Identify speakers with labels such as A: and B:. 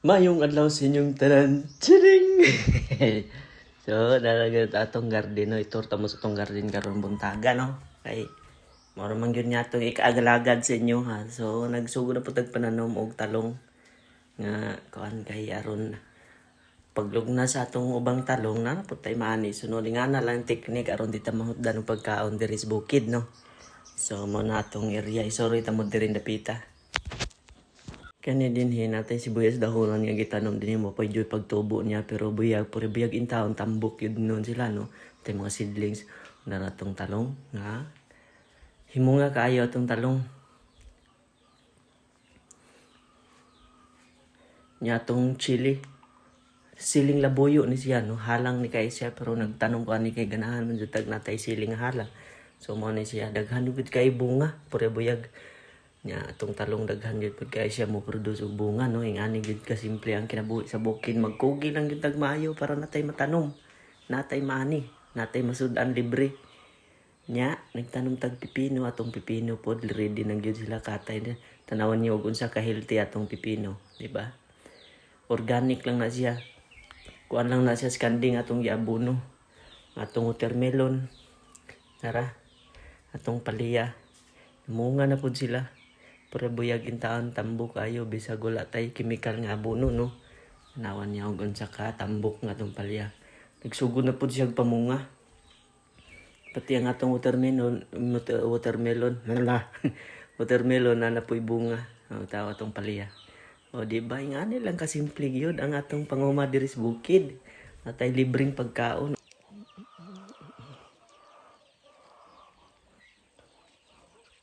A: Maayong adlaw sa inyong tanan. Chiring! So, naragat atong garden, no? Iturta mo sa atong garden karon buntaga, no? Kay, mao man gyud nga atong ikaagalagad sa inyo, ha? So, nagsugod na po tag pananom og talong nga kuan kay aron paglugna sa atong ubang talong na pud tay maani. So, no, nga na lang teknik aron di ta mahutdan og pagkaon diri sa bukid, no? So, mao na atong area. Isoroy ta mo diri dapita. Kani dinhi natay sibuyas dahonan nga gitanom dinhi mo pa joy pagtubo niya, pero buyag puri buyag in taon, tambok yun nun sila, no? Tay mga seedlings na natong talong nga himunga kaayo atong talong nya. Atong chili, siling labuyo ni siya, no? Halang ni kay siya, pero nagtanom ko ani kay ganahan man jud tag natay siling nga halang. So mo ni siya, daghan gud kay bunga, puri buyag. Nya atong talong, daghan gyud pud kay siya mo produce og bunga, no? Ingani gyud ka simple ang kinabuhi sa bukid. Magkugi lang gyud tag maayo para natay matanom, natay maani, natay masud-an libre. Nya nagtanom tag pipino. Atong pipino pod, ready na gyud sila katay na. Tanawan niyo og unsa ka healthy atong pipino, di ba? Organic lang na siya, kuan lang na siya, skanding atong giabuno. Atong watermelon, tara, atong palya, munga na pud sila. Pero buyag in taon, tambok ayo bisag wala tay chemical nga abono, no? Tanawan niya og unsa ka tambok nga atong palya. Nagsugod na pud siya pamunga. Pati ang atong watermelon, watermelon, watermelon na napoy bunga. O, tawa atong palya. O, di ba? Nga lang kasimple yun ang atong panguma diri sa bukid. Natay libreng pagkaon.